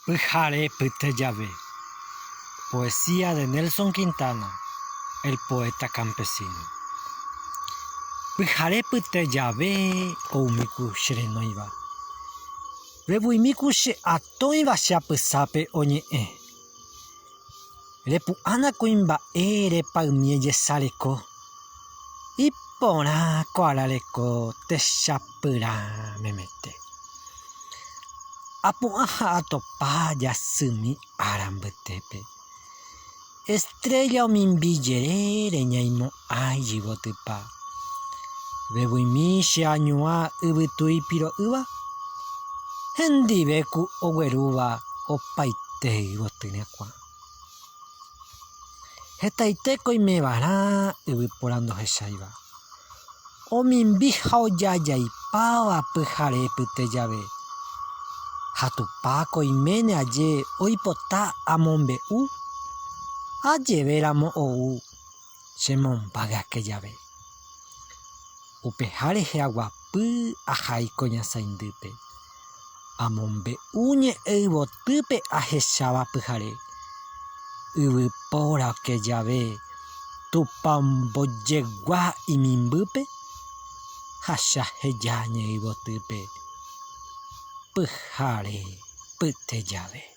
Pyhare pyte jave. Poesía de Nelson Quintana, el poeta campesino. Pyhare pyte jave oumi ku che renóiva. Vevuimi ku che atõiva che apysápe oñe'ẽ. Repu'ãna kuimba'e repaymi ejesareko. Iporã ko arareko techapyrã memete. Apu'ã ha atopa jasymi ára mbytépe. Estrella omimbi jerére ñaimo'ã ijyvotypa. Vevuimi che añuã yvytu ipiro'ýva, hendive ku oguerúva opaite yvoty ryakuã. Hetaite koimevarã yvypóra ndohecháiva. Omimbi ha ojajaipáva pyhare pyte jave. Ha Tupã koiméne aje oipota amombe'u, ajeve ramo ou che mombágake jave. Upeha rehe aguapy ahai ko ñasaindýpe. Amombe'u ñe'ẽ yvotýpe ahecháva pyhare. Yvypóra oke jave Tupã ombojegua imimbýpe ha che aheja ñe'ẽ yvotýpe pyhare pyte jave.